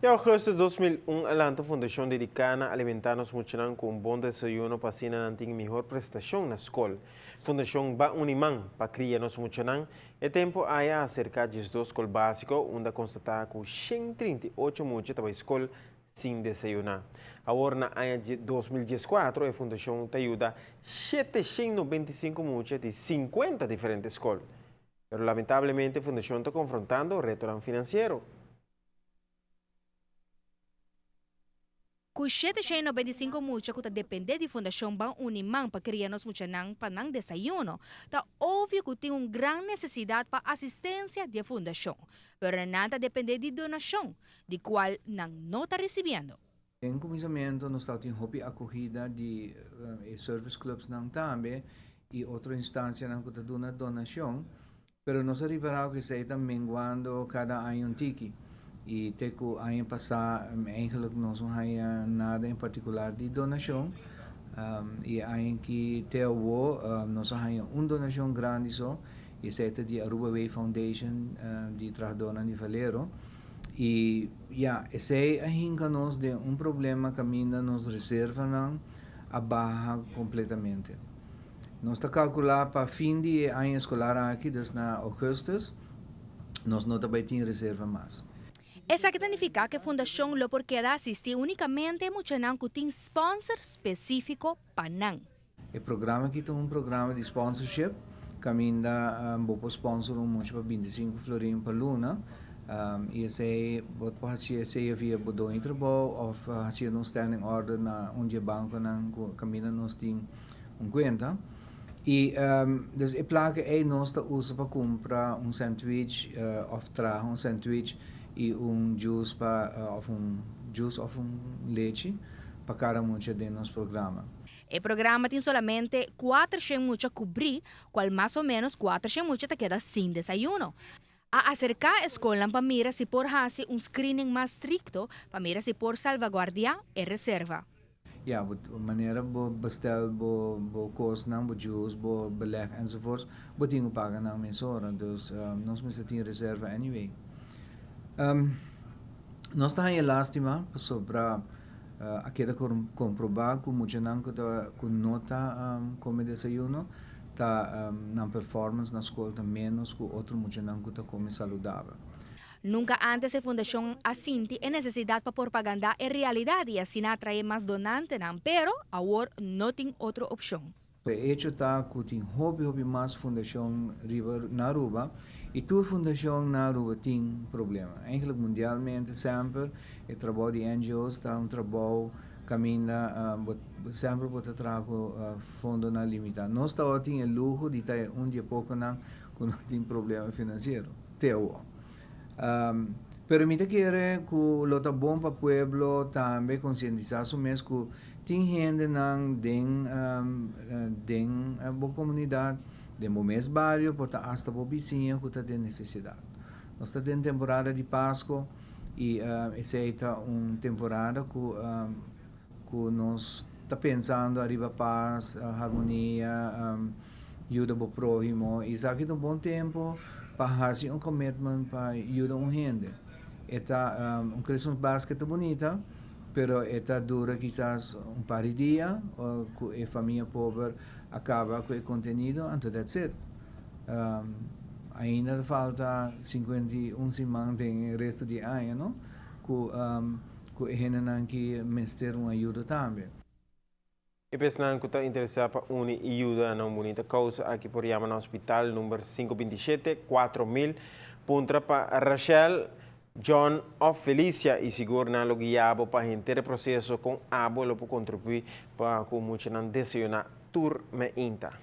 Na augustus 2001 a lanta un fundacion dedica na alimenta nos muchanan cu un bon desayuno pa asina nan tin mihor prestacion na scol. Fundacion Ban Uni Man pa cria nos muchanan e tempo aya a acerca 12 scol basico unda a constata cu 138 mucha ta bay scol sin desayuna. Awor na aña 2014 e fundacion ta yuda 795 mucha di 50 diferente scol. Pero lamentablemente e fundacion ta confrontando retonan financiero. Ku 795 mucha ku ta dependé di Fundashon Ban Uni Man pa kria nos muchanan pa nan desayuno, ta obvio ku tin un gran nesesidat pa asistensia di e fundashon, pero nan ta dependé di donashon, di kual nan no ta risibiendo. Den kuminsamentu nos tabatin hopi akohida di e service clubsnan tambe i otro instansianan ku ta duna donashon. Pero nos a ripará ku esei ta menguando kada aña un tiki. I te ku aña pasá eigenlijk nos no haña nada en partikular di donashon. I e aña aki te awo nos a haña un donashon grandi so, i esei ta di Aruba Way Foundation di trahadónan di Valero. I ya, esei a hinka nos den un problema kaminda nos reservanan a baha kompletamente. Nos ta kalkulá pa fin di e aña eskolar aki, dus na ougùstùs, nos no ta bai tin reserva mas. Esaki ta nifiká ku e fundashon lo por keda asistí únikamente e muchanan ku tin spònser spesífiko pa nan. E programa aki ta un programa di sponsorship kaminda bo por sponsor un mucha pa 25 florin pa luna i esei bo por hasi esei via bo doño di trabou òf hasiendo un standing order na un di e bankonan ku kaminda nos tin un cuenta y dus e placa ey nos ta usa pa cumpra un sandwich of traha un sandwich y un juice pa of un juice of un lechi pa cada mucha den nos programa. E programa tin solamente 400 mucha cubri, cual mas o menos 400 mucha ta keda sin desayuno. A acerca e scolnan pa mira si por haci un screening mas stricto pa mira si por salvaguardia e reserva. Ja, bo manera bo bestel bo bo kosnan, bo juice, bo beleg enzovoorts, bo tin ku paga nan mesora. Dus nos mester tin reserva anyway. Nos ta haña lástima pasobra a keda komprobá ku muchanan ku ta ku no ta kome desayuno ta nan performance na skol ta ménos ku otro muchanan ku ta kome saludabel. Nunka ántes e fundashon a sinti e nesesidat pa propagandá e realidat i asina atraé mas donantenan, pero awor no tin otro opshon. E echo ta ku tin hopi hopi mas fundashon riba na Aruba i tur fundashon na Aruba tin problema. Eigenlijk mundialmente semper e trabou di NGO's ta un trabou kaminda bo semper bo ta traha ku fondonan limitá. Nos tabatin e luho di ta e un di e pokonan ku no tin problema finansiero te awor. Pero mi ta kere ku lo ta bon pa pueblo tambe konsientisá su mes ku tin hendenan den den bo komunidat, den bo mes bario, por ta asta bo bisiña ku ta den nesesidat. Nos ta den temporada di Pasko i esei ta un temporada ku ku nos ta pensando ariba pas, harmonia, yuda bo prohimo i esaki ta un bon tempo pa hasi un commitment pa yuda un hende. E ta un Christmas basket ta bunita pero e ta dura kisas un par di dia ku e famia pober a kaba ku e kontenido anto that's it. Ainda ta falta 51 siman den e resto di e aña no ku Ku e hendenan ki mester un ayudo tambe. E pesnan ku ta interesá pa uni i yuda na un bunita kousa aki por yama na hospital number 527 4000, puntra pa Rachel, John òf Felicia i sigur nan lo guia bo pa henter e proseso kon abo lo por kontribuí pa ku muchanan desayuná tur meinta.